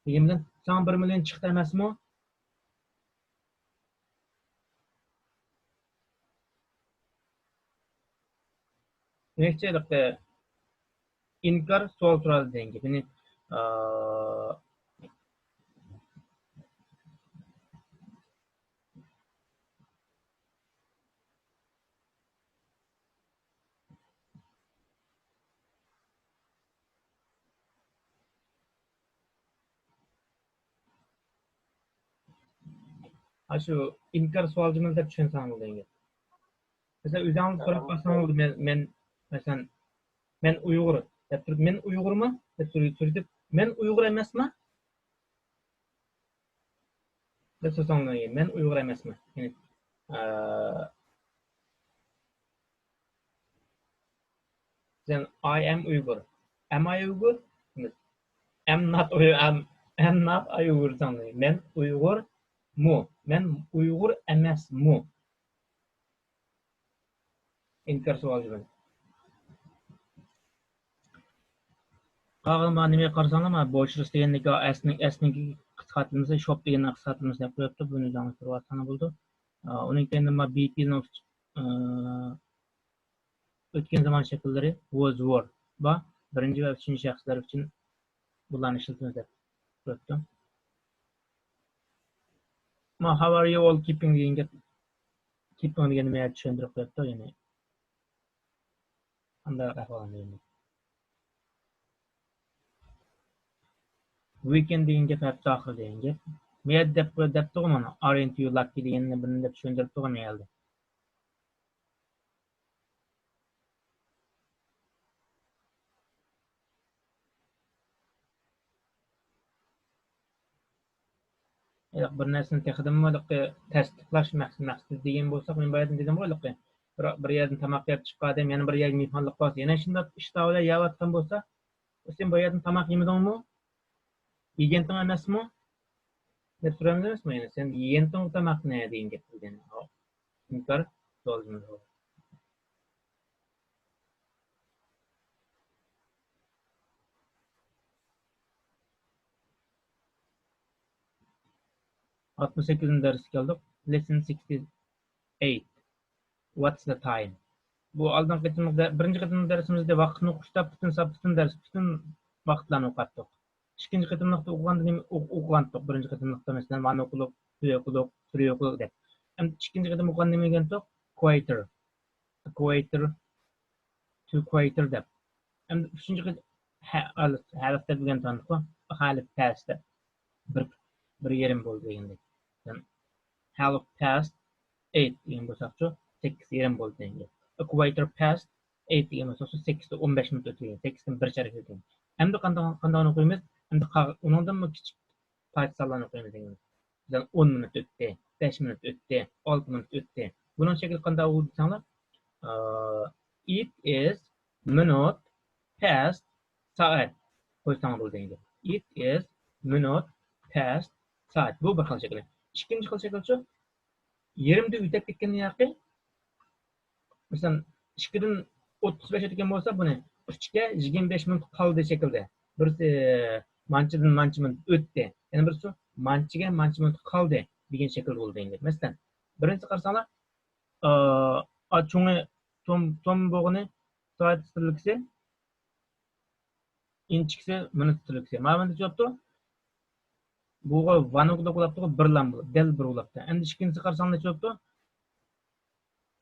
دېگەندىن، ساڭا بىر مىليون چىقتى ئەمەسمۇ؟ دېمەكچى، ھېلىقى ئىنكار سوئال سورالدى دېگەن گەپ. يەنى، ئا، ھا، شۇ ئىنكار سوئال جۈملە دەپ چۈشەنسەڭ بولىدۇ دېگەن گەپ. مەسىلەن، ئۆزۈڭلار سوراپ قالساڭ بولىدۇ، مەن، مەن، مەسىلەن، مەن ئۇيغۇر دەپ تۇرۇپ، مەن ئۇيغۇرمۇ دەپ سورىتىپ، مەن ئۇيغۇر ئەمەسمۇ؟ دەپ سورىساڭ، مەن ئۇيغۇر ئەمەسمەن. يەنى، ئە، سەن، I am Uyghur. Am I Uyghur? Am not Uy-، am، am not I Uyghur دېسەڭ، مەن ئۇيغۇرمۇ؟ مەن ئۇيغۇر ئەمەسمۇ؟ ئىنكار سوئال جۈملە. قالغان ما نېمىگە قارىساڭلار، ما بوچرس دېگەندىكى ئەسنىڭ، ئەسنىڭ قىسقارتىلمىسى، شوپ دېگەننىڭ قىسقارتىلمىسى دەپ قويۇپتۇ. بۇنى جانلاشتۇرۇۋاتساڭلار بولىدۇ. ئۇنىڭ كەينىدىن ما بىپىنىڭ ئۆتكەن زامان شەكىللىرى ۋوز، ۋور بار. بىرىنچى ۋە ئۈچىنچى شەخسلەر ئۈچۈن بۇلارنى ئىشلىتىمىز دەپ قويۇپتۇ. ما how are you all keeping دېگەن گەپ، كىپىڭ دېگەننى مەن چۈشەندۈرۈپ قويۇپتۇ، يەنى قانداق ئەھۋالىڭ دېگەن. ۋىكېند دېگەن گەپ ھەپتە ئاخىرى دېگەن گەپ. مەيەردە دەپ، دەپتىغۇ مانا، aren't you lucky دېگەننى بىرنى دەپ چۈشەندۈرۈپتىغۇ مەيەردە. ھېلىقى بىر نەرسىنى تېخىدىنمۇ ھېلىقى تەستىقلاش مەقسىتى، مەقسىتى دېگەن بولساق، مەن بۇ يەردىن دېدىمغۇ، ھېلىقى بىر، بىر يەردىن تاماق يەپ چىققان ئادەم يەنە بىر يەرگە مېھمانلىق بارسا، يەنە شۇنداق ئىشتىھا بىلەن يەۋاتقان بولسا، سەن بۇ يەردىن تاماق يېمىدىڭمۇ؟ يېگەنتىڭ ئەمەسمۇ؟ دەپ سورايمىز ئەمەسمۇ؟ يەنى سەن يېگەنتىڭ تاماقنى دېگەن گەپ بولىدۇ. ئىنكار سوئال جۈملىسى. ئاتمىش سەككىزىنچى دەرسكە كەلدۇق. Lesson sixty-eight. What's the time? بۇ ئالدىنقى قېتىملىق دە-، بىرىنچى قېتىملىق دەرسىمىزدە ۋاقىتنى ئوقۇشتا پۈتۈن سا-، پۈتۈن دەرس، پۈتۈن ۋاقىتلارنى ئوقۇتتۇق. ئىككىنچى قېتىملىقتا ئوقۇغاندا نېمە ئوق-، ئوقۇغانتۇق؟ بىرىنچى قېتىملىقتا، مەسىلەن، ۋان ئوقۇلۇق، تۈ ئوقۇلۇق، سۈرى ئوقۇلۇق دەپ. ئەمدى ئىككىنچى قېتىم ئوقۇغاندا نېمە دېگەنتۇق؟ Equator. Equator. To equator دەپ. ئەمدى ئۈچىنچى قېتىم ھە-، ھالىپ، ھالىپ دەپ دېگەنتۇققۇ. ھالىپ پاست دەپ. بىر، بىر يېرىم بولدى دېگەندەك. Half past eight دېگەن بولساقچۇ، سەككىز يېرىم بولدى دېگەن گەپ. Equator past eight دېگەن بولساقچۇ، سەككىزدە ئون بەش مىنۇت ئۆتتى دېگەن، سەككىزدىن بىر چارەك ئۆتتى. ئەمدى قانداق، قانداقنى ئوقۇيمىز؟ ئەمدى قا-، ئۇنىڭدىنمۇ كىچىك پايدا سانلارنى ئوقۇيمىز دېگەن. مەسىلەن، ئون مىنۇت ئۆتتى، بەش مىنۇت ئۆتتى، ئالتە مىنۇت ئۆتتى. بۇنىڭ شەكلى قانداق بولدى دېسەڭلار، ئا، it is minute past سائەت قويساڭ بولىدۇ دېگەن گەپ. It is minute past سائەت. بۇ بىر خىل شەكلى. ئىككىنچى خىل شەكىلچۇ؟ يېرىمدىن ئۆتۈپ كەتكەن ياقى. مەسىلەن، ئىككىدىن ئوتتۇز بەش ئۆتكەن بولسا، بۇنى ئۈچكە يىگىرمە بەش مىنۇت قالدى شەكلىدە. بىرسى مانچىدىن مانچە مىنۇت ئۆتتى. يەنە بىرسى مانچىگە مانچە مىنۇت قالدى دېگەن شەكىلدە بولىدۇ دېگەن گەپ. مەسىلەن، بىرىنچىسى قارىساڭلار، ئا، ئا، چوڭى توم، توم بوغىنى سائەت سترېلكىسى، ئىنچىكىسى مىنۇت سترېلكىسى. مانا مەندە چوپتۇ. بۇغا ۋانوك دەپ بولاپتىغۇ، بىرلام بولۇپ، دەل بىر بولاپتۇ. ئەمدى ئىككىنچىسى قارىساڭلار چوپتۇ.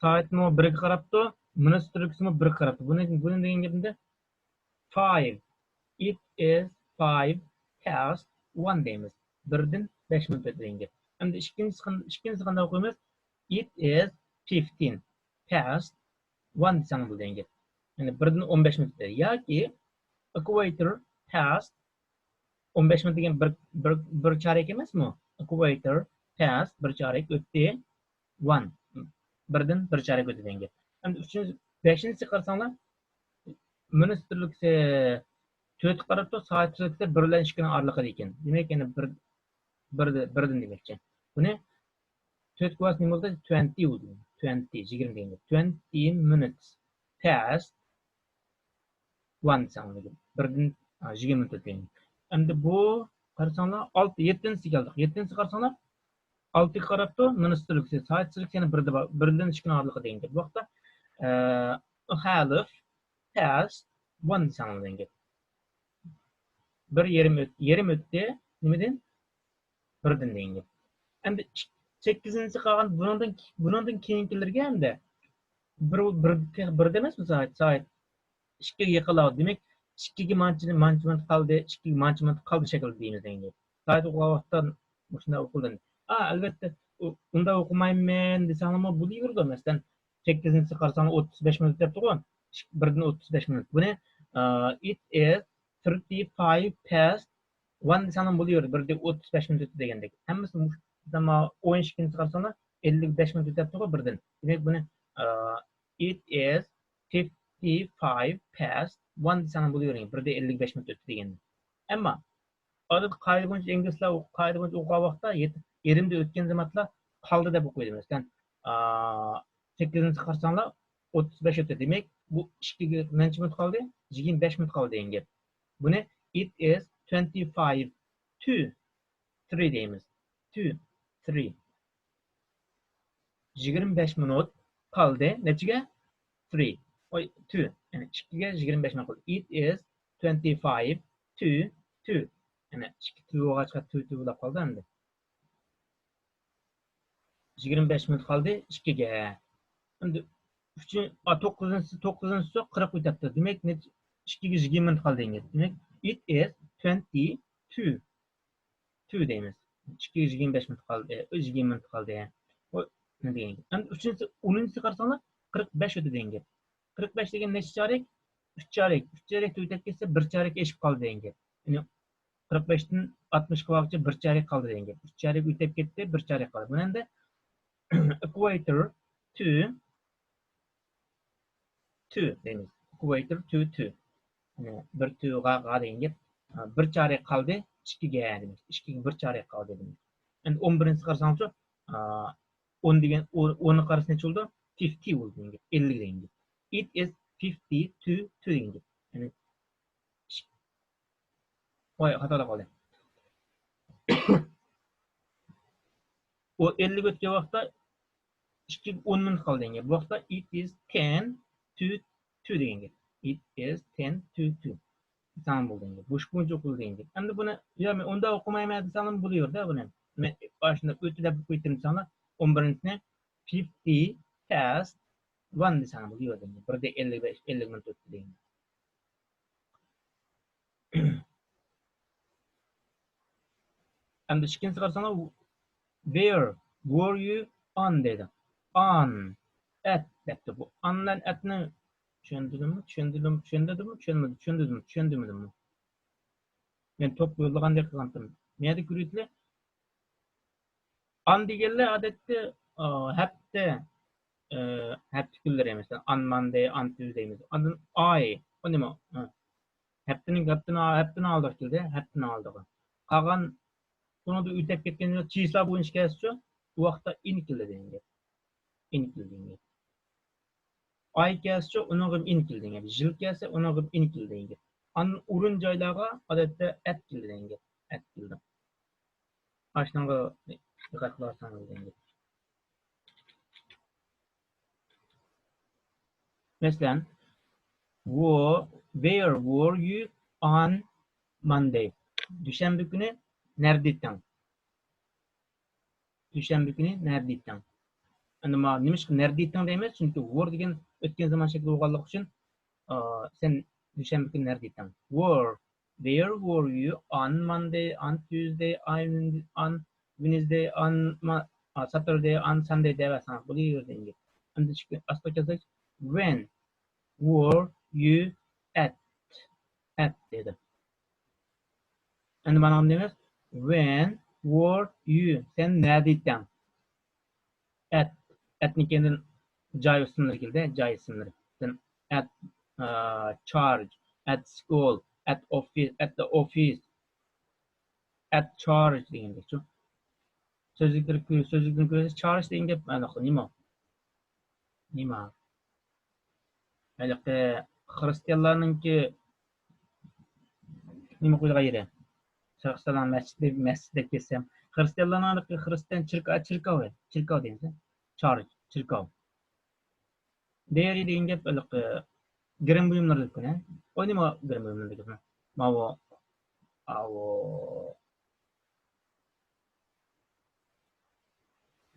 سائەتمۇ بىرگە قاراپتۇ، مىنۇت سترېلكىسىمۇ بىرگە قاراپتۇ. بۇنى، بۇنى دېگەن گېپىمدە، five. It is five past one دەيمىز. بىردىن بەش مىنۇت ئۆتتى دېگەن گەپ. ئەمدى ئىككىنچىسى قان-، ئىككىنچىسى قانداق ئوقۇيمىز؟ It is fifteen past one دېسەڭ بولىدۇ دېگەن گەپ. يەنى بىردىن ئون بەش مىنۇت ئۆتتى. ياكى equator past ئون بەش مىنۇت دېگەن بىر، بىر، بىر چارەك ئەمەسمۇ؟ Equator past بىر چارەك ئۆتتى. One. بىردىن بىر چارەك ئۆتتى دېگەن گەپ. ئەمدى ئۈچىنچى، بەشىنچىسى قارىساڭلار، مىنۇت سترېلكىسى تۆتكە قاراپتۇ، سائەت سترېلكىسى بىر بىلەن ئىككىنىڭ ئارىلىقىدا ئىكەن. دېمەك، يەنە بىر، بىر، بىردىن دېمەكچى. بۇنى تۆتكە بارسا نېمە بولدى؟ Twenty بولدى. Twenty، يىگىرمە دېگەن گەپ. Twenty minutes past one دېسەڭ بولىدۇ. بىردىن، ئا، يىگىرمە مىنۇت ئۆتكەن. ئەمدى بۇ قارىساڭلار، ئالتە، يەتتىنچىسىگە كەلدۇق. يەتتىنچىسى قارىساڭلار، ئالتىگە قاراپتۇ، مىنۇت سترېلكىسى، سائەت سترېلكىسى يەنە بىردە بار، بىردىن ئىككىنىڭ ئارىلىقىدا دېگەن گەپ. بۇ ۋاقىتتا، ئە، half past one دېسەڭلار دېگەن گەپ. بىر يېرىم ئۆت-، يېرىم ئۆتتى. نېمىدىن؟ بىردىن دېگەن گەپ. ئەمدى ئىك-، سەككىزىنچىسى قالغان بۇنىڭدىن، بۇنىڭدىن كېيىنكىلىرىگە ئەمدى بىر، بىر، بىردە ئەمەسمۇ سائەت، سائەت ئىككىگە يېقىنلاۋاتىدۇ. دېمەك، ئىككىگە مانچە، مانچە مىنۇت قالدى، ئىككىگە مانچە مىنۇت قالدى شەكلىدە دېيمىز ئەمدى. سائەت ئوقۇغان ۋاقىتتا مۇشۇنداق ئوقۇلدى. ئا، ئەلۋەتتە، ئۇ، ئۇنداق ئوقۇمايمەن دېسەڭلارمۇ بولۇۋېرىدۇ. مەسىلەن، سەككىزىنچىسى قارىساڭلار ئوتتۇز بەش مىنۇت دەپتىغۇ، بىردىن ئوتتۇز بەش مىنۇت. بۇنى، ئا، it is thirty-five past one دېسەڭلار بولۇۋېرىدۇ، بىردە ئوتتۇز بەش مىنۇت ئۆتتى دېگەندەك. ھەممىسى مۇش-، ئەمما ئون ئىككىنچىسى قارىساڭلار، ئەللىك بەش مىنۇت ئۆتۈپتىغۇ بىردىن. دېمەك، بۇنى، ئا، it is fifty-five past one دېسەڭلار بولۇۋېرىدۇ، بىردە ئەللىك بەش مىنۇت ئۆتتى دېگەندەك. ئەمما ئادەتتە قائىدە بويىچە ئىنگلىزلار قائىدە بويىچە ئوقۇغان ۋاقىتتا يېت-، يېرىمدە ئۆتكەن زامانلار قالدى دەپ ئوقۇيدۇ. مەسىلەن، ئا، سەككىزىنچىسى قارىساڭلار، ئوتتۇز بەش ئۆتتى. دېمەك، بۇ ئىككىگە نەچچە مىنۇت قالدى؟ يىگىرمە بەش مىنۇت قالدى دېگەن گەپ. بۇنى it is twenty five to three دەيمىز. To three. يىگىرمە بەش مىنۇت قالدى. نەچچىگە؟ Three. ئوي، two. يەنى ئىككىگە يىگىرمە بەش مىنۇت قالدى. It is twenty five to two. يەنى ئىككى two بولغاچقا two two بولاپ قالدى ئەمدى. يىگىرمە بەش مىنۇت قالدى ئىككىگە. ئەمدى ئۈچىنچى، ئا، توققۇزىنچىسى، توققۇزىنچىسى قىرىق ئۆتەپتۇ. دېمەك، نەچ-، ئىككىگە يىگىرمە مىنۇت قالدى دېگەن گەپ. دېمەك، it is twenty two. Two دەيمىز. ئىككىگە يىگىرمە بەش مىنۇت قالدى، يىگىرمە مىنۇت قالدى. ئۇ نېمە دېگەن گەپ؟ ئەمدى ئۈچىنچىسى، ئونىنچىسى قارىساڭلار، قىرىق بەش ئۆتتى دېگەن گەپ. قىرىق بەش دېگەن نەچچە چارەك؟ ئۈچ چارەك. ئۈچ چارەك ئۆتۈپ كەتسە، بىر چارەك ئېشىپ قالدى دېگەن گەپ. يەنى قىرىق بەشتىن ئاتمىشقا بارغۇچە بىر چارەك قالدى دېگەن گەپ. ئۈچ چارەك ئۆتۈپ كەتتى، بىر چارەك قالدى. بۇنى ئەمدى equator to two دەيمىز. Equator to two. يەنى بىر two غا، غا دېگەن گەپ. بىر چارەك قالدى ئىككىگە دېمەك. ئىككىگە بىر چارەك قالدى دېمەك. ئەمدى ئون بىرىنچىسى قارىساڭچۇ، ئون دېگەن، ئون، ئوننى قارىسا نەچچە بولىدۇ؟ Fifty بولىدۇ دېگەن گەپ. ئەللىك دېگەن گەپ. It is fifty to two دېگەن گەپ. يەنى ۋاي، خاتالىق قالدى. ئۇ ئەللىك ئۆتكەن ۋاقىتتا ئىككىگە ئون مىنۇت قالدى دېگەن گەپ. بۇ ۋاقىتتا it is ten to two دېگەن گەپ. It is ten to two. ساڭا بولدى دېگەن گەپ. بوش بويىچە ئوقۇلدى دېگەن گەپ. ئەمدى بۇنى، يا، مەن ئۇنداق ئوقۇمايمەن دېسەڭلار بولۇۋېرىدۇ بۇنى. مەن ئاشۇنداق ئۆتتى دەپ ئوقۇيتتىم دېسەڭلار، ئون بىرىنچىسىنى fifty past one دېسەڭلار بولۇۋېرىدۇ. بىردە ئەللىك بەش، ئەللىك مىنۇت ئۆتتى دېگەن گەپ. ئەمدى ئىككىنچىسى قارىساڭلار، where were you on دەيدۇ. On، at دەپتۇ. بۇ on بىلەن at نى چۈشەندۈردۈممۇ؟ چۈشەندۈردۈم، چۈشەندۈردۈممۇ؟ چۈشەنمىدىم، چۈشەندۈردۈممۇ؟ چۈشەندۈرمىدىممۇ؟ مەن توپ يوللىغاندەك قىلغانتىم. نەدە كۆرۈۋېتىلە؟ ئان دېگەنلەر ئادەتتە، ئا، ھەپتە، ئا، ھەپتە كۈنلىرى، مەسىلەن، on Monday، on Tuesday دەيمىز. ئاندىن ئاي، ئۇ نېمە؟ ھە. ھەپتىنىڭ، ھەپتىنىڭ، ھەپتىنىڭ ئالدىغا كېلىدۇ، ھەپتىنىڭ ئالدىغا. قالغان، ئۇنىڭدا ئۆتۈپ كەتكەن چىسلا بويىچە كەلسىچۇ، ئۇ ۋاقىتتا ئىن كېلىدۇ دېگەن گەپ. ئىن كېلىدۇ دېگەن گەپ. ئاي كەلسىچۇ، ئۇنىڭغىمۇ ئىن كېلىدۇ دېگەن گەپ. يىل كەلسە، ئۇنىڭغىمۇ ئىن كېلىدۇ دېگەن گەپ. ئاندىن ئورۇن جايلارغا ئادەتتە ئەت كېلىدۇ دېگەن گەپ. ئەت كېلىدۇ. ئاشۇنىڭغا دىققەت قىلىۋالساڭلار دېگەن گەپ. مەسىلەن، wo-، where were you on Monday؟ دۈشەنبە كۈنى نەدە ئىدىڭ؟ دۈشەنبە كۈنى نەدە ئىدىڭ؟ ئەمدى ما-، نېمىشقا نەدە ئىدىڭ دەيمىز؟ چۈنكى were دېگەن ئۆتكەن زامان شەكلى بولغانلىقى ئۈچۈن، ئا، سەن دۈشەنبە كۈنى نەدە ئىدىڭ؟ Were، where were you on Monday, on Tuesday, on، on Wednesday, on Mo-، ئا، Saturday, on Sunday دەۋەرسەڭ بولۇۋېرىدۇ ئەمدى. ئەمدى ئىككى، ئاستىغا كەلسەك، when were you at؟ At دەيدۇ. ئەمدى مانا دەيمىز، when were you؟ سەن نەدە ئىدىڭ؟ At، at نىڭ كەينىدىن جاي ئىسىملىرى كېلىدۇ، جاي ئىسىملىرى. سەن at، ئا، church، at school، at office، at the office، at church دېگەندەكچۇ. سۆزلۈكلىرى كۆ-، سۆزلۈكتىن كۆرسە، church دېگەن گەپ ئانداق نېمە؟ نېمە؟ ھېلىقى خرىستىيانلارنىڭكى نېمە قويىدىغان يېرى؟ خرىستىيانلارنىڭ مەسچىتى، مەسچىت دەپ كەتسەم. خرىستىيانلارنىڭ ھېلىقى خرىستىيان چېركا-، چېركاۋى، چېركاۋ دەيمىز. Church، چېركاۋ. Dairy دېگەن گەپ ھېلىقى گىرىم بۇيۇملىرىدىكى، ھە؟ ئۇ نېمە گىرىم بۇيۇملىرىدىكى؟ ماۋۇ، ئاۋۇ.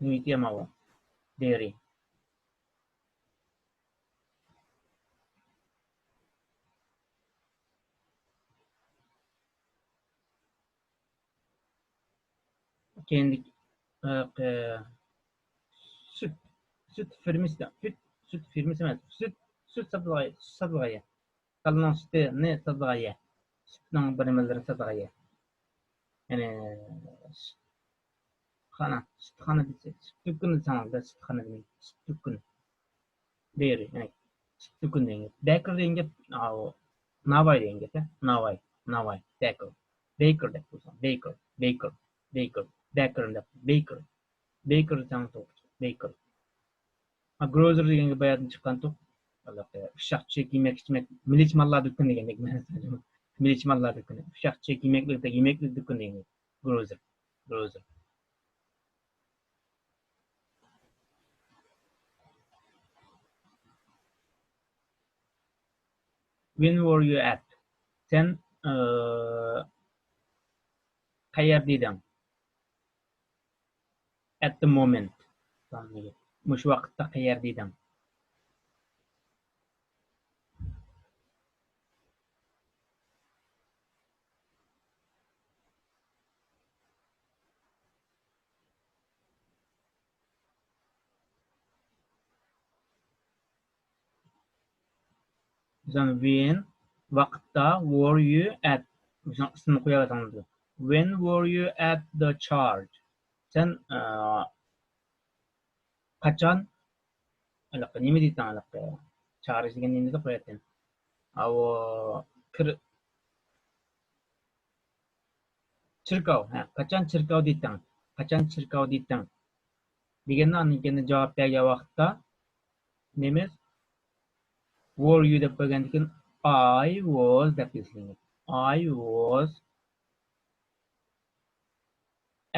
نېمىكى ماۋۇ؟ Dairy. كېيىندىكى، ئە، قە-، سۈت، سۈت فېرمىسى، سۈت، سۈت فېرمىسى ئەمەس، سۈت، سۈت ساتىدىغان، ساتىدىغان يەر. كالىنىڭ سۈتىنى ساتىدىغان يەر. سۈتنىڭ بىر نېمىلىرىنى ساتىدىغان يەر. يەنى سۈتخانا، سۈتخانا دېسە، سۈت دۇكىنى دېسەڭلار، سۈتخانا دېمەيدۇ، سۈت دۇكىنى. دېيىلى، يەنى سۈت دۇكىنى دېگەن گەپ. بەكىر دېگەن گەپ، ئاۋۇ، ناۋاي دېگەن گەپ، ھە؟ ناۋاي، ناۋاي، بەكىر. بېيكېر دەپ قويساڭ، بېيكېر، بېيكېر، بېيكېر، بەكىر دەپ، بېيكېر. بېيكېر دېسەڭ توغرا. بېيكېر. ھا، گروسېر دېگەنگە باياتىن چىققانتۇق. ئۇششاق چۈشەك يېمەك ئىچمەك، مىلىچمانلار دۇكىنى دېگەندەك مەنىسى. مىلىچمانلار دۇكىنى. ئۇششاق چۈشەك يېمەكلىك، يېمەكلىك دۇكىنى دېگەندەك. گروسېر. گروسېر. When were you at? سەن، ئى، قەيەردە ئىدىڭ؟ At the moment. مۇشۇ ۋاقىتتا قەيەردە ئىدىڭ؟ مىسال، when ۋاقىتتا، were you at، مىسال، ئىسىمنى قويۇۋاتىڭىز. When were you at the church? سەن، ئە، قاچان، ھېلىقى نېمە دەيتتىڭ، ھېلىقى church دېگەن نېمە دەپ قوياتتىم؟ ئاۋۇ، كىر-، چېركاۋ، ھە، قاچان چېركاۋ دەيتتىڭ؟ قاچان چېركاۋ دەيتتىڭ؟ دېگەندە ئاندىن كېيىن جاۋاب بەرگەن ۋاقىتتا نېمە؟ Were you دەپ قويغاندىن كېيىن I was دەپ يېزىلىدۇ. I was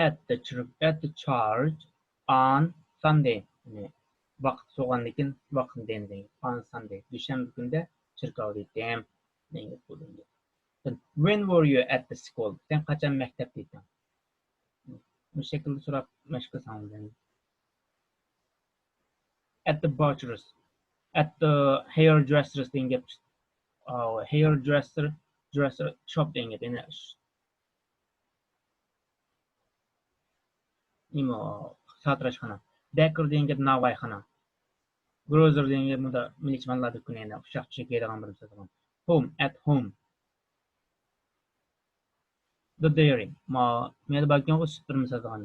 at the church, at the church on Sunday. يەنى ۋاقىت سوغاندىن كېيىن ۋاقىتنى دەيمىز. On Sunday. دۈشەنبە كۈندە چېركاۋدا ئىدىم. دېگەن گەپ بولدى. When were you at the school? سەن قاچان مەكتەپتە ئىدىڭ؟ مۇشۇ شەكىلدە سوراپ مەشىق قىلساڭىز بولىدۇ. At the butcher's. At the hairdresser's دېگەن گەپ. ئاۋۇ، hairdresser، dresser shop دېگەن گەپ. يەنى نېمە، ساتىراشخانا. Baker دېگەن گەپ ناۋايخانا. Grocer دېگەن گەپ مۇندا مىلىچمانلار دۇكىنى، يەنى ئۇششاق چۈشەك يەيدىغان بىر ساتىدىغان. Home، at home. The dairy. ما، مەيدە باركەنغۇ سۈت بىرمە ساتىدىغان.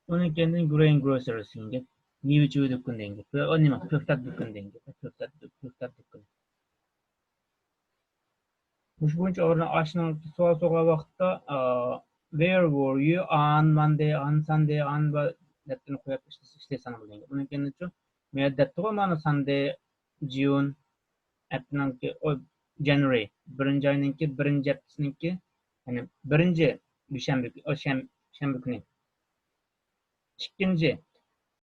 ئۇنىڭ كەينىدىن grain grocers دېگەن گەپ. مېۋە چىۋە دۇكىنى دېگەن گەپ. ئۇ نېمە، كۆكتات دۇكىنى دېگەن گەپ. كۆكتات، كۆكتات دۇكىنى. مۇشۇ بويىچە ئورۇن ئاشنىڭ سوئال سورىغان ۋاقىتتا، ئا، Where were you on Monday, on Sunday, on دەپتىنى قويۇپ ئىشلىسە، ئىشلىسەڭ بولىدۇ. ئۇنىڭ كەينىدىن شۇ، مەيەردە دەپتىغۇ مانا Sunday، June، ئەپتىنىڭكى، ئۇ، January، بىرىنچى ئاينىڭكى بىرىنچى ھەپتىسىنىڭكى، يەنى بىرىنچى دۈشەنبە، ئۇ، شەم-، شەنبە كۈنى. ئىككىنچى،